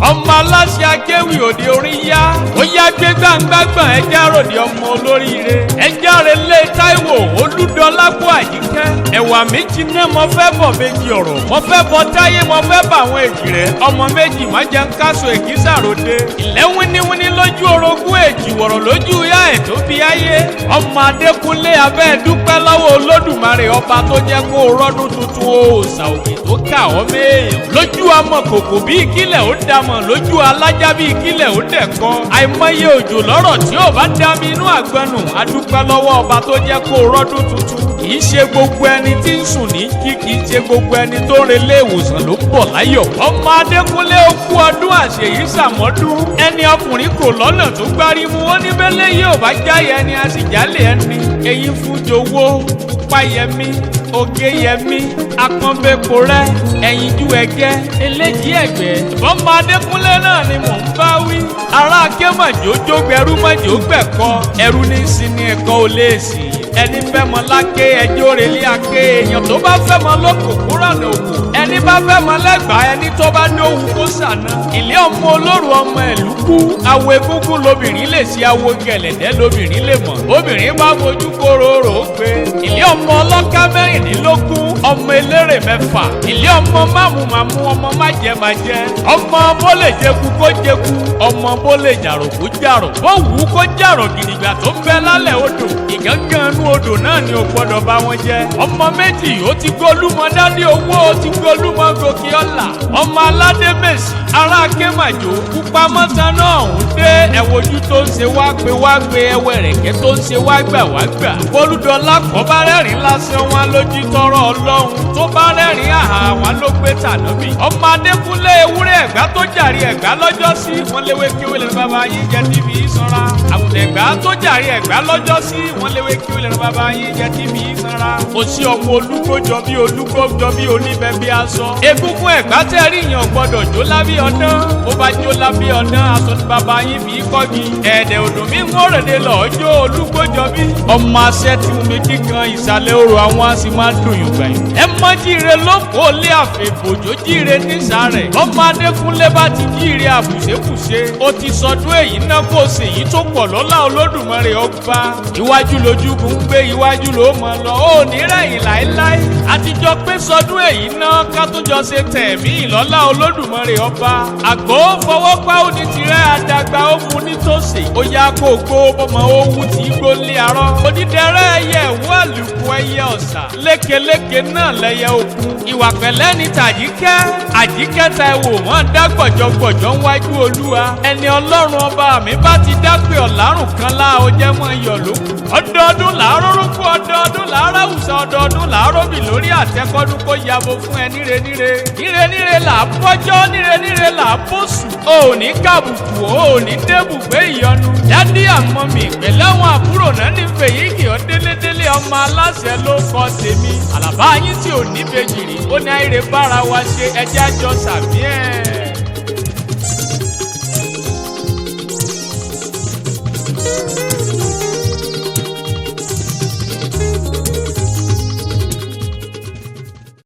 Ọmọ aláṣẹ akéwì òde orí yá. Ó yá gbé gbàngbàngbàn ẹja ròde ọmọ olóríire. Ẹja rẹ̀ lé Táíwò Olúdọlápọ̀ Àjíkẹ́. Ẹ̀wà méjì náà mo fẹ́ bọ̀ méjì ọ̀rọ̀. Mo fẹ́ bọ táyé, mo fẹ́ bá àwọn èjì rẹ̀. Ọmọ méjì má jẹun káṣọ èkísà ròde. Ilẹ̀ wíníwíní lójú orogún èjì wọ̀rọ̀ lójú yá ẹ̀ tó bí ayé. Ọmọ Adékúnlé abẹ́ dúpẹ́ lọ́wọ́ Olódùmarè ọba tó jẹ́ kó rọ́dún tuntun òòṣà òkè tó kà ọ́ méèyàn. Lójú ọmọ kòkò bíi kílẹ̀ ó dàmọ̀, lójú alájá bíi kílẹ̀ ó dẹ̀kọ́. Àìmọye òjò lọ́rọ̀ tí ò bá dá mi inú àgbọnù. Adúpẹ́ lọ́wọ́ ọba tó jẹ́ kó rọ́dún tuntun. Kì í ṣe gbogbo ẹni tí ń sùn ní jí, kì í ṣe gbogbo ẹni tó ń relé ìwòsàn ló ń bọ̀ láyọ̀. Ọmọ Adékúnlé ó kú ọdún àṣeyí sàmọ́dún. Ẹni ọkùnrin kò lọ́nà tó gbárí mu, ó ní bẹ́lẹ̀ yóò bá jáyẹ ẹni a sì jálè ẹni. Eyín fún jowó, Púpáyẹmí, Ògéyẹmí, Akànbẹ́porẹ́, Ẹ̀yinjú Ẹgẹ́, Eléjì Ẹ̀gbẹ́. Ọmọ Adékúnlé náà ni mò ń bá wí. Ará Akémọ̀jó jógbẹrú mọ̀jó gbẹ̀kọ́. Ẹrú ní sinmi ẹ̀kọ́ ò lè sìn. Ẹni fẹ́ mọ láké ẹjọ́ relé aké. Èèyàn tó bá fẹ́ mọ lóko kúrànà òkú. Ẹni bá fẹ́ mọ lẹ́gbàá ẹni tó bá dóhùn kó sànà. Ilé ọmọ olóru ọmọ ìlú kú. Awo egúngún lobìnrin lè ṣe, awo gẹ̀lẹ̀dẹ́ lobìnrin lè mọ̀. Obìnrin bá fojú kóró rò ó pé. Ilé ọmọ ọlọ́ká 16, ọmọ eléré 6. Ilé ọmọ mámúmámú, ọmọ májẹmájẹ. Ọmọ bó lè jẹku kó jẹku, ọmọ bó lè jàrò kó jàrò. Bó wù ú kó jàrò gidigba tó ń bẹ lálẹ́ odò. Ìgángan inú odò náà ni ò gbọ́dọ̀ bá wọn jẹ. Ọmọ méjì ó ti gbólúmọ dádé owó, ó ti gbólúmọ gòkè ọ̀la. Ọmọ aládé mèsì, ará Akémàjò, pupa mọ́ta náà ń dé. Ẹ̀wòjú tó ń ṣe wá pé wá pé, ẹwẹ̀rẹ̀kẹ́ tó ń ṣe wá gbà wá gbà. Olúdọ̀lá kọ́ bá rẹ́rìn lásán wọn lójú tọrọ Ọlọ́run. Tó bá rẹ́rìn àhà wọn ló gbé tànàbì. Ọmọ Adékúnlé ewúrẹ́ Ẹ̀gbá tó jàre Ẹ̀gbá lọ́jọ́ sí. Wọ́n léwé kíwé lẹ́nu bàbá yín jẹ tí fi sanra. Àgùntàn Ẹ̀gbá tó jàre Ẹ̀gbá lọ́jọ́ sí. Wọ́n léwé kíwé lẹ́nu bàbá yín jẹ tí fi sanra. Kò sí ọmọ olúgbójọ bí olúgbójọ bí oníbẹ̀ bí aṣọ. Egungun Ẹ̀gbá tẹ́ rí yàn gbọ́dọ̀ jó lábí ọdán. Bó bá jó lábí ọdán, aṣọ ní bàbá yín fi kọ́gi. Ẹ̀ẹ́dẹ̀ odò mi ń wọ́rẹ̀dẹ̀ lọ́jọ́ olúgbójọ bí. Ọmọ aṣẹ́ tí mi kíkan ìsàlẹ̀ orò àwọn a sì máa dùn yùngbà yìí. Ẹ mọ jíire ló kó lé àfẹ́bòjó jíire nísàrẹ̀. Ọmọ Adékúnlé bá ti jíire àbùṣekùṣe. Ó ti sọdún èyí náà kó ṣe èyí tó pọ̀ lọ́lá Olódùmarè ọba. Iwájú lójúkun ń gbé, iwájú ló mọ̀ lọ. Ó ní rẹ̀yìn láéláé. Àtijọ́ pé sọdún èyí náà ká tó jọ ṣe tẹ̀mí ìlọ́lá Olódùmarè ọba. Àgbo fọwọ́pá ó ní tirẹ̀ àdàgbà ó mu nítòsí. Ó yá kó gbó bọ́mọ owó tí gbó lé arọ́. Odídẹrẹ́ ẹyẹ ẹ̀wọ́ àlùkò ẹyẹ ọ̀sà. Lékeleke náà lẹyẹ òkun. Ìwà pẹ̀lẹ́ ni tàjíkẹ́. Àjíkẹ́ ta ẹ̀wò wọ́n dá gbọ̀jọ̀gbọ̀jọ̀ ń wájú Olúwa. Ẹni Ọlọ́run ọba mi bá ti dápẹ́ ọ̀làrùn kan lá o jẹ́ mọ́ iyọ̀ lókun. Ọdọọdún làárọ̀ rúkú, ọdọọdún làárọ̀ àwùsà, ọdọọdún làárọ̀ bì lórí àtẹkọ́dún kó yabo fún ẹ níre níre. Níre níre là á bọ́jọ́, níre níre là á bóṣù. O ò ní kàbùkù, o ò ní débùgbé ìyọnu. Dádì àmọ́ mi pẹ̀lú àwọn àbúrò náà ní fèyí kì ọ́ délédélé ọmọ aláṣẹ ló kọ tèmi. Àlàbá yín tí ò ní bejì rí, ó ní àìrè bára wa ṣe ẹjẹ́ àjọ sàmí ẹ̀.